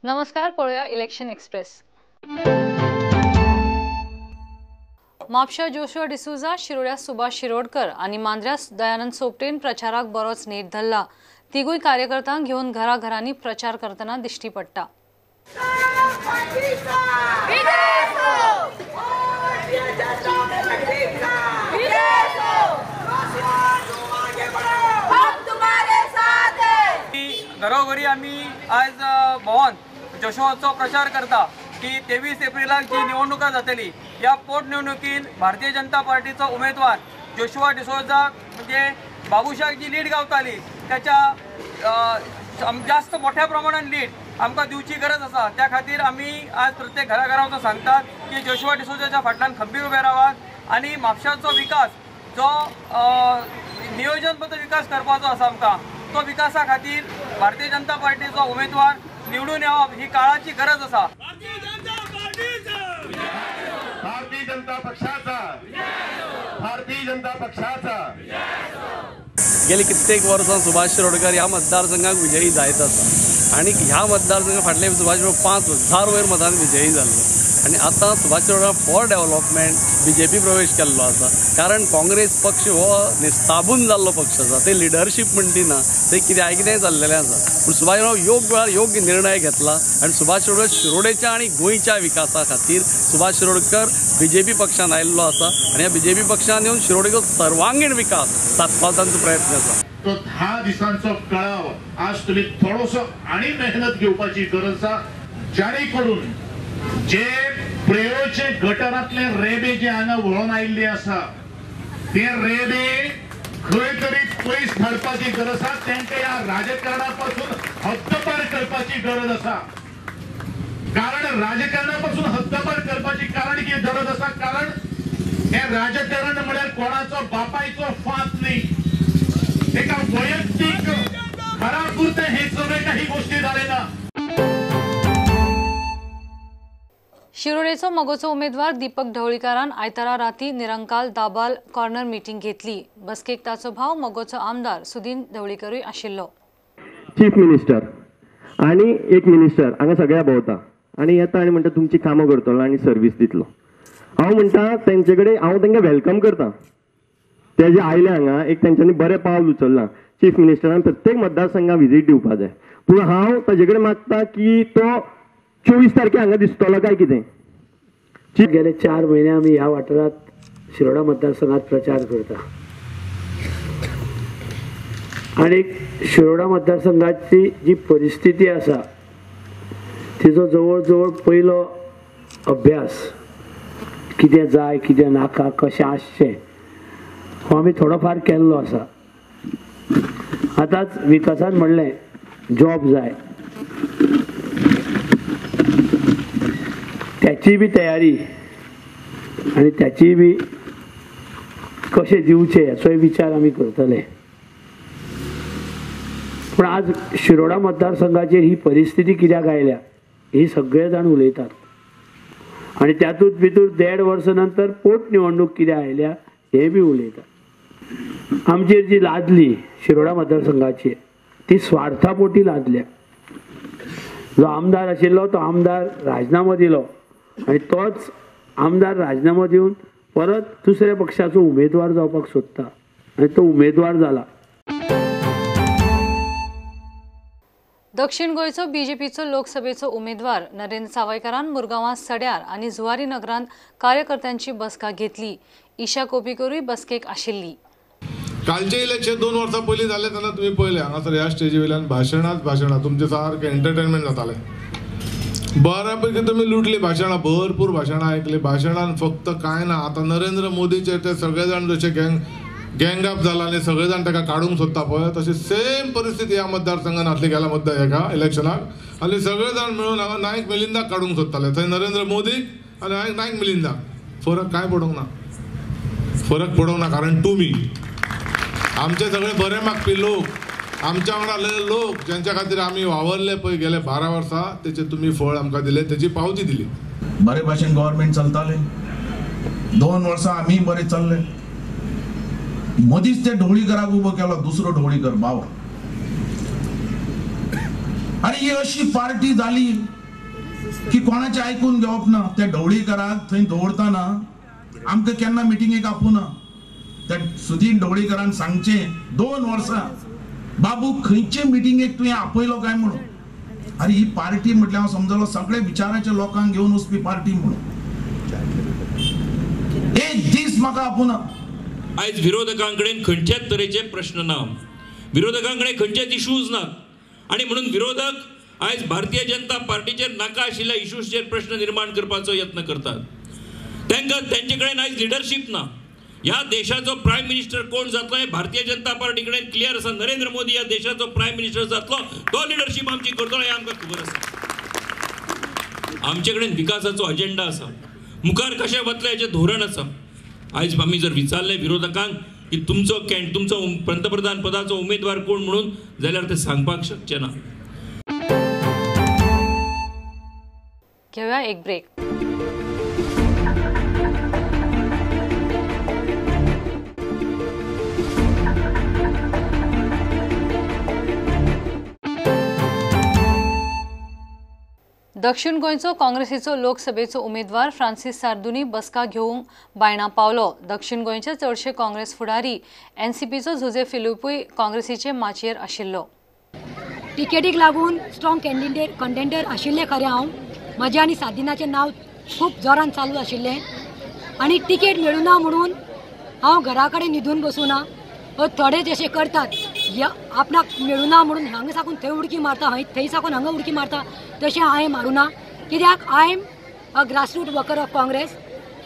नमस्कार, पळोवया election express. म्हापशा जोशुआ डिसोजा, शिरोड्या सुभाष शिरोडकर आनी मांद्र्या दयानंद सोपटेन प्रचाराक बरोच नेट धरला। तिगूय कार्यकर्त्यांक घेवन घराघरांनी प्रचार करतना दिश्टी पडटा। घरोघरी आमी आज भोवन जोशुआचो प्रचार करता की 23 एप्रिलाक जी निवडणुका जातली ह्या पोटनिवडणुकीन भारतीय जनता पार्टीचो उमेदवार जोशुआ डिसोजा म्हणजे बाबूशाक जी लीड गावताली त्याच्या जास्त मोठ्या प्रमाणात लीड आमकां दिवची गरज आसा। त्या खातीर आमी आज प्रत्येक घराघरा वचून सांगतात की जोशुआ डिसोजाच्या फाटल्यान खंबीर उबे रावात आनी म्हापशाचो विकास जो नियोजनबद्ध विकास करपाचो आसा आमकां तो विकासा खातीर भारतीय जनता पार्टीचो उमेदवार निवडून येवप ही काळाची गरज आसा। भारतीय जनता पक्षाचा, भारतीय जनता पक्षाचा। गेली कित्येक वर्सां सुभाष शिरोडकर ह्या मतदारसंघाक विजयी जायत आसा आनी ह्या मतदारसंघा फाटले सुभाष शिरोडकर 5000 वयर मतान विजयी जाल्लो आनी आतां Subhash Shirodkar for development BJP प्रवेश केल्लो आसा। कारण काँग्रेस पक्ष हो निस्ताबून जाल्लो पक्ष आसा, ते लिडरशीप म्हणटी ना, ते कित्याक कितें जाल्लेलें आसा। पूण सुभाष शिरोडकर योग्य वेळार योग्य निर्णय घेतला आनी सुभाष शिरोडकर शिरोडेच्या आनी गोंयच्या विकासा खातीर सुभाष शिरोडकर बीजेपी पक्षान आयिल्लो आसा आनी ह्या बीजेपी पक्षान येवन शिरोडेचो सर्वांगीण विकास सादपाचो तांचो प्रयत्न आसा। तो 10 दिसांचो कळाव आज तुम्ही थोडोसो आनी मेहनत घेवपाची गरज आसा, जाणे करून जे प्रयोचे गटरांतले रेबे जे हांगा व्हळोन आयिल्ले आसा ते रेबे खंय तरी पयस धाडपाची गरज आसा। तांकां ह्या राजकारणा पासून हद्दपार करपाची गरज आसा। कारण राजकारणा पासून हद्दपार करपाची कारण कितें गरज आसा, कारण हे राजकारण म्हळ्यार कोणाचो बापायचो फात न्ही, एका वैयक्तीक घरापुरते हे सगळे काही गोष्टी जाले ना। शिरोडेचो मगोचो उमेदवार दीपक ढवळीकारान आयतारा राती निरंकाल दाबाल कॉर्नर मीटिंग घेतली। बसकेक ताचो भाव मगोचो आमदार सुदीन ढवळीकरूय आशिल्लो। चीफ मिनिस्टर आनी एक मिनिस्टर हांगा सगळ्या भोंवता आनी येता आनी म्हणटा तुमची कामां करतलो आनी सर्वीस दितलो। हांव म्हणटा तेंचे कडेन हांव तांकां welcome करता, ते जे आयले हांगा एक तेंच्यांनी बरें पावल उचल्लां। चीफ मिनिस्टरान प्रत्येक मतदारसंघाक विजीट दिवपा जाय, पूण हांव ताजे कडेन मागता की तो 24 तारखे हांगा दिसतलो काय कितें। गेले 4 महिने आमी ह्या वाठारांत शिरोडा मतदारसंघात प्रचार करता आनी शिरोडा मतदारसंघाची जी परिस्थिती आसा तिचो जवळ जवळ पयलो अभ्यास कितें जाय कितें नाका कशें आसचें हो आमी थोडो फार केल्लो आसा। आतांच विकासान म्हणलें जॉब जाय, त्याची बी तयारी आनी त्याची बी कशें दिवचें हाचोय विचार आमी करतले। पूण आज शिरोडा मतदारसंघाचेर ही परिस्थिती कित्याक आयल्या ही सगळे जाण उलयतात आनी त्यातूंत भितर 1.5 वर्सां नंतर पोटनिवडणूक कित्याक आयल्या हें बी उलयतात। आमचेर जी लादली शिरोडा मतदारसंघाची ती स्वार्थापोटी लादल्या। जो आमदार आशिल्लो तो आमदार राजीनामो दिलो आनी तोच आमदार राजीनामो दिवन परत दुसऱ्या पक्षाचो उमेदवार जावपाक सोदता आनी तो उमेदवार जाला। दक्षिण गोंयचो बीजेपीचो लोकसभेचो उमेदवार नरेंद्र सावयकारान मुरगांवां सड्यार आनी जुवारी नगरांत कार्यकर्त्यांची बसका घेतली। ईशा कोपीकरूय बसकेक आशिल्ली। कालचे इलेक्शन 2 वर्सां पयलीं जालें तेन्ना तुमी पळयलें हांगासर ह्या स्टेजी वयल्यान भाशणाच भाशणां तुमचें सारकें एंटरटेनमेंट जातालें। बऱ्यापैकी तुमी लुटली भाशणां, भरपूर भाशणां आयकली। भाशणान फक्त कांय ना, आतां नरेंद्र मोदीचेर ते सगळे जाण जशे गँग अप जाला आनी सगळे जाण ताका काडूंक सोदता पळय, तशी सेम परिस्थिती ह्या मतदारसंघान आसली गेल्या मतदार हेका इलेक्शनाक आनी सगळे जाण मेळून हांगा नायक मिलिंदाक काडूंक सोदताले। थंय नरेंद्र मोदीक आनी नायक मिलिंदाक फरक कांय पडूंक ना, फरक पडूंक ना। कारण तुमी आमचे सगळे बरे मागपी लोक, आमच्या वांगडा आसलेले लोक ज्यांच्या खातीर आमी वावरले पळय गेले 12 वर्सां, तेचे तुमी फळ आमकां दिलें, तेची पावती दिली। बरे भाशेन गव्हर्मेंट चलताले, 2 वर्सां आमी बरे चल्ले। मदींच ते ढवळीकराक उबो केलो, दुसरो ढवळीकर भाव। आनी ही अशी पार्टी जाली की कोणाचें आयकून घेवप ना. त्या ढवळीकराक थंय दवरतना आमकां केन्ना मिटिंगेक आपोवना. त्या सुदीर ढवळीकरान सांगचें 2 वर्सां बाबू खंयचे मिटिंगेक तुवें आपयलो काय म्हणून. अरे ही पार्टी म्हटल्यार हांव समजलो सगळे विचाराच्या लोकांक घेवन वचपी पार्टी म्हणून. एक दीस म्हाका आपोवना. आयज विरोधकांकडेन खंयच्याच तरेचे प्रश्न ना, विरोधकांकडेन खंयचेच इशूज नात आनी म्हणून विरोधक आयज भारतीय जनता पार्टीचेर नाका आशिल्ल्या इशूजचेर प्रश्न निर्माण करपाचो यत्न करतात. तांकां तेंचे कडेन आयज लिडरशीप ना. ह्या देशाचो प्रायम मिनिस्टर कोण जातलो हें भारतीय जनता पार्टी कडेन क्लियर आसा. नरेंद्र मोदी ह्या देशाचो प्रायम मिनिस्टर जातलो, तो लिडरशीप आमची करतलो हें आमकां खबर आसा. आमचे कडेन विकासाचो अजेंडा आसा, मुखार कशें वतलें हेचें धोरण आसा. आयज आमी जर विचारलें विरोधकांक की तुमचो तुमचो पंतप्रधान पदाचो उमेदवार कोण म्हणून, जाल्यार ते सांगपाक शकचे ना. घेऊया एक ब्रेक. दक्षिण गोंयचो काँग्रेसीचो लोकसभेचो उमेदवार फ्रांसीस सार्दुनी बसका घेवंक बायणा पावलो. दक्षिण गोंयचे चडशे काँग्रेस फुडारी एनसीपीचो जुझे फिलिपूय काँग्रेसीचे माचयेर आशिल्लो. तिकेटीक लागून स्ट्रॉंग कॅन्डिडेट कंटेंडर आशिल्ले खरें. हांव म्हजें आनी सादिनाचें नांव खूब जोरान चालू आशिल्लें आनी तिकेट मेळुना म्हणून हांव घरा कडेन न्हिदून बसूना. थोडे जशे करतात आपणाक मेळुना म्हणून हांगा साकून थंय उडकी मारता, थंय साकून हांगा उडकी मारता, तशें हांवें मारूना. कित्याक I am a grassroot worker of Congress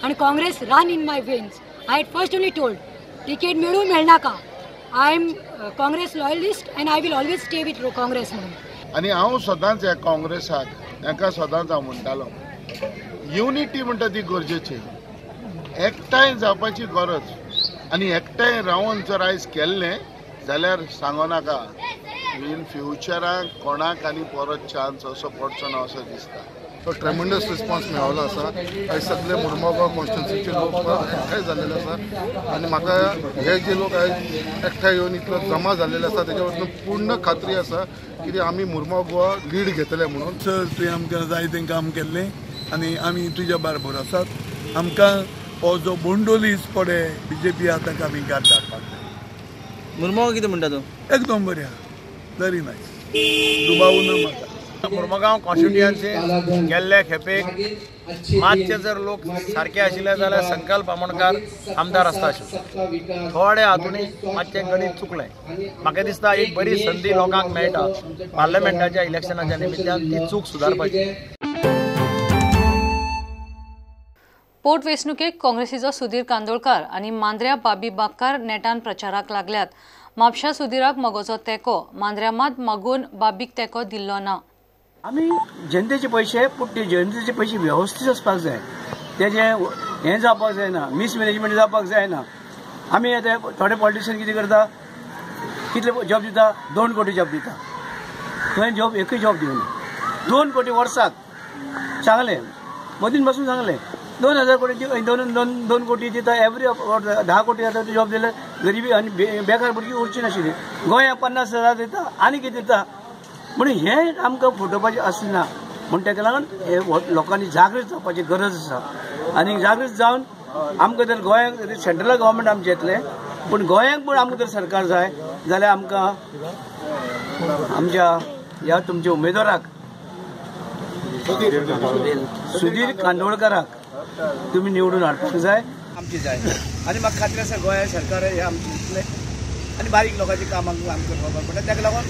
आनी Congress run in my veins. I had first only told ticket मेळूं मेळनाका, I am Congress loyalist and I will always stay with Congress म्हणून. आनी हांव सदांच ह्या काँग्रेसाक तांकां सदांच हांव म्हणटालो युनिटी म्हणटा ती गरजेची, एकठांय जावपाची गरज. आनी एकठांय रावन जर आयज केल्लें जाल्यार सांगो नाका इन फ्युचराक कोणाक आनी परत चान्स असो पडचो ना असो दिसता. तो ट्रेमेंडस रिस्पॉन्स मेळ्ळो आसा. आयज सगळे मुरमुगांव कॉन्स्टिट्युन्सीचे लोक एकठांय जाल्लेले आसा आनी म्हाका हे जे लोक आयज एकठांय येवन इतलो जमा जाल्लेले आसा तेच्या वचून पूर्ण खात्री आसा की आमी मुरमुगांव गोवा लीड घेतले म्हणून. सर तुवें आमकां जायतें काम केल्लें आनी आमी तुज्या बरोबर आसात. आमकां हो जो बोंडोलीस पडे बीजेपी आहा तांकां आमी गाद धाडपाक जाय. मुरमुगांव कितें म्हणटा तूं? एकदम बरें आहा, व्हेरी नायस, दुबाव ना म्हाका. मुरमुगांव कॉन्स्टिट्युएन्सी गेल्ले खेपेक मातशे जर लोक सारके आशिल्ले जाल्यार संकल्प आमोणकार आमदार आसता आशिल्ले. थोडे हातूंनी मातशें गणीत चुकलें. म्हाका दिसता एक बरी संदी लोकांक मेळटा पार्लमेंटाच्या इलेक्शनाच्या निमित्तान ती चूक सुदारपाची. पोटवेंचणुकेक काँग्रेसीचो सुधीर कांदोळकार आनी मांद्र्या बाबी बागकार नेटान प्रचाराक लागल्यात. म्हापशा सुधीराक मगोचो तेंको, मांद्र्या मात मागून बाबीक तेंको दिल्लो ना. आमी जनतेचे पयशे पुट्टे जनतेचे पयशे वेवस्थीत वचपाक जाय, तेजें हें जावपाक जायना, मिसमॅनेजमेंट जावपाक जायना. आमी आतां थोडे पॉलिटिशियन कितें करता, कितले जॉब दिता, 2 कोटी जॉब दिता, थंय जॉब एकूय जॉब दिवना. 2 कोटी वर्साक सांगलें, मोदीन बसून सांगलें 2000 कोटी 2 कोटी दिता एवरी 10 कोटी जाता जॉब दिल्यार गरिबी आनी बेकार भुरगीं उरची नाशिल्ली. गोंयांत 50,000 दिता आनी कितें दिता म्हणून हें आमकां फटोवपाचें आसना. म्हूण ताका लागून हे लोकांनी जागृत जावपाची गरज आसा आनी जागृत जावन आमकां जर गोंयांक सेंट्रल गव्हर्मेंट आमचें येतलें पूण गोंयांक पण आमकां जर सरकार जाय जाल्यार आमकां आमच्या ह्या तुमच्या उमेदवाराक सुधीर कांदोळकाराक तुमी निवडून हाडपाक जाय. आमची जाय आनी म्हाका खात्री आसा गोंया सरकार हें आमचें इतलें आनी बारीक लोकांचें कामां आमकां करपाक पडटा. ताका लागून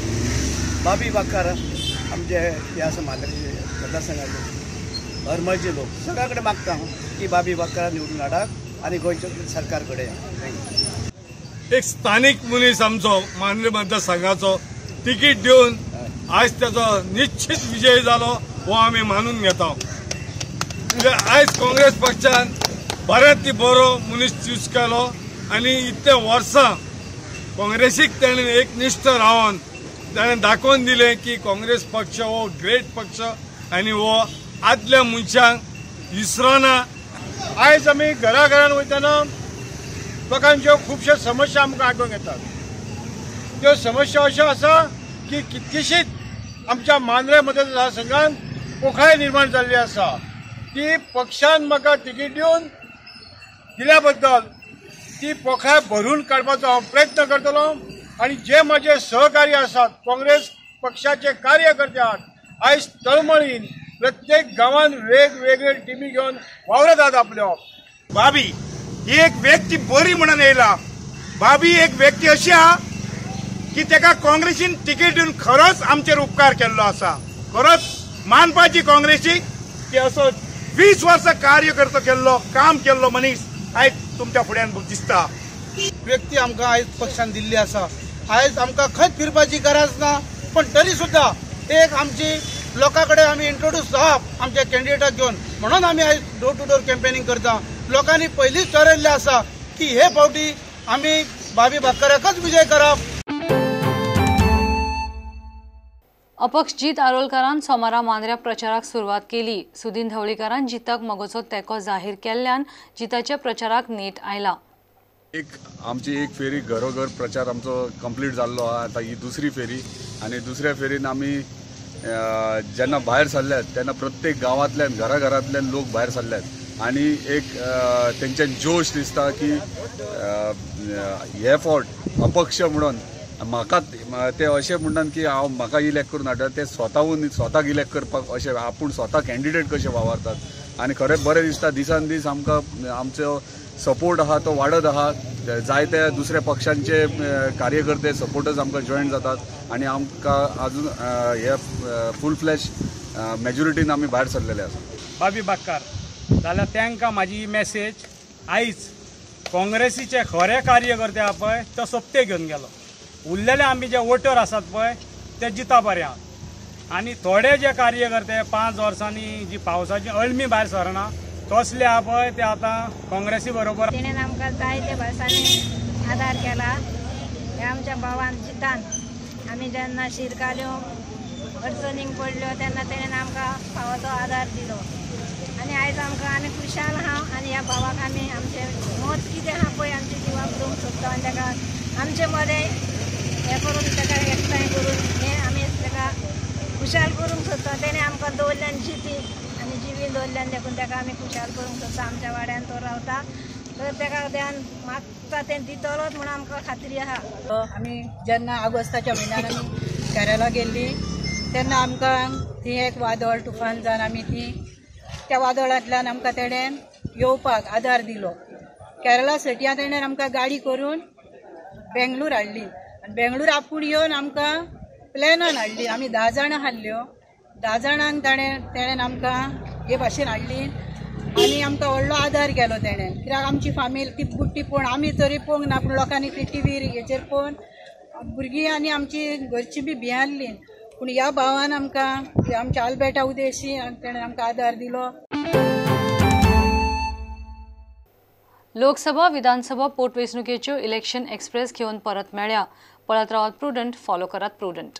बाबी बागकार आमचे हे आसा म्हादरे मतदारसंघाचे हरमलचे लोक सगळ्या कडेन मागता हांव की बाबी बागकारा निवडून हाडात आनी गोंयचें सरकार घडया. एक स्थानीक मनीस आमचो मांद्रे मतदारसंघाचो तिकीट दिवन आयज ताचो निश्चित विजय जालो हो आमी मानून घेता. म्हणजे आयज काँग्रेस पक्षान बऱ्यांतली बरो मनीस चूज केलो आनी इतले वर्सां काँग्रेसीक ताणें एकनिश्ठ रावन ताणें दाखोवन दिलें की काँग्रेस पक्ष हो ग्रेट पक्ष आनी हो आदल्या मनशांक विसरना. आयज आमी घरा घरान वयतना लोकांच्यो खुबश्यो समस्या आमकां आठवण येतात. त्यो समस्या अश्यो आसा की कितकीशीच आमच्या मांद्रे मतदारसंघात पोखळाय निर्माण जाल्ली आसा. ती पक्षान म्हाका तिकीट दिवन दिल्या बद्दल ती पोखळाय भरून काडपाचो हांव प्रयत्न करतलो आनी जे म्हजे सहकारी आसात काँग्रेस पक्षाचे कार्यकर्ते आहात आयज तळमळीन प्रत्येक गांवान वेगवेगळे टिमी घेवन वावरत आहात आपल्यो. भाभी ही एक व्यक्ती बरी म्हणून येयला. भाभी एक व्यक्ती अशी आहा की तेका काँग्रेसीन तिकीट दिवन खरोच आमचेर उपकार केल्लो आसा. खरोच मानपाची काँग्रेसीक की असो 20 वर्सां कार्यकर्तो केल्लो काम केल्लो मनीस आयज तुमच्या फुड्यान दिसता. व्यक्ती आमकां आयज पक्षान दिल्ली आसा. आयज आमकां खंयच फिरपाची गरज ना, पण तरी सुद्दां एक आमची लोकां कडेन आमी इंट्रोड्यूस जावप आमच्या कॅन्डिडेटाक घेवन म्हणून आमी आयज डोर टू डोर कॅम्पेनिंग करता. लोकांनी पयलींच ठरयल्लें आसा की हे फावटी आमी भाभी बागकाराकच विजय करप. अपक्ष जीत आरोलकारान सोमारा मांद्र्या प्रचाराक सुरवात केली. सुदीन ढवळीकारान जिताक मगोचो तेंको जाहीर केल्ल्यान जिताच्या प्रचाराक नेट आयला. एक आमची एक फेरी घरोघर प्रचार आमचो कंप्लीट जाल्लो आहा. आतां ही दुसरी फेरी आनी दुसऱ्या फेरीन आमी जेन्ना भायर सरल्यात तेन्ना प्रत्येक गांवांतल्यान घराघरांतल्यान लोक भायर सरल्यात आनी एक तेंच्यान जोश दिसता की हे फावट अपक्ष म्हणून म्हाका ते अशें म्हणटात की हांव म्हाका इलेक्ट करून हाडटा, ते स्वताहून स्वताक इलेक्ट करपाक अशें आपूण स्वता कॅन्डिडेट कशे वावरतात आनी खरें बरें दिसता. दिसान दीस आमकां आमचो सपोर्ट आहा तो वाडत आहा. जायते दुसऱ्या पक्षांचे कार्यकर्ते सपोर्टर्स आमकां जॉयन जातात आनी आमकां अजून हे फूल फ्लॅश मेजॉरिटीन आमी भायर सरलेले आसा. भाभी बागकार जाल्यार तांकां म्हाजी मॅसेज आयज काँग्रेसीचे खरे कार्यकर्ते आहा पळय तो सोपते घेवन गेलो. उरलेले आमी जे वोटर आसात पळय ते जिता बरे आहात आनी थोडे जे कार्यकर्ते 5 वर्सांनी जी पावसाची अळमी भायर सरना तसले आहा पळय ते आतां काँग्रेसी बरोबर. तेणेन आमकां जायते भासांनी आदार केला. ह्या आमच्या भावान जितान आमी जेन्ना शिरकाल्यो अडचणींक पडल्यो तेन्ना तेणेन आमकां फावो तो आदार दिलो आनी आयज आमकां आमी खुशाल आहा आनी ह्या भावाक आमी आमचें मत कितें आहा पळय आमचें जिवाक दिवंक सोदता आनी ताका आमचे मदें हें करून ताका एकठांय करून हें आमी ताका खुशाल करूंक सोदता. तेणें आमकां दवरल्यान जिती आनी जिवी दवरल्यान देखून ताका आमी खुशाल करूंक सोदता. आमच्या वाड्यान तो रावता तर ताका देवान मागता तें दितलोच म्हणून आमकां खात्री आहा. आमी जेन्ना ऑगस्टाच्या म्हयन्यान आमी केरला गेल्ली तेन्ना आमकां ती एक वादळ तुफान जावन आमी ती त्या वादळांतल्यान आमकां तेणें येवपाक आदार दिलो. केरला सिटयां तेणें आमकां गाडी करून बेंगलोर हाडली आनी बेंगलोर आपूण येवन आमकां प्लॅनान हाडली. आमी 10 जाणां हाडल्यो. 10 जाणांक तेणें आमकां हे भाशेन हाडली आनी आमकां व्हडलो आदार केलो तेणें. कित्याक आमची फामील ती बुट्टी पळोवन आमी तरी पळोवंक ना, पूण लोकांनी ती टिवीर हेचेर पळोवन भुरगीं आनी आमची घरची बी भियारली. पूण ह्या भावान आमकां आमच्या आल्बेटा उदेशी तेणें आमकां आदार दिलो. लोकसभा विधानसभा पोटवेंचणुकेच्यो इलेक्शन एक्सप्रेस घेवन परत मेळ्या. पळत रावात प्रुडंट, फॉलो करात प्रुडंट.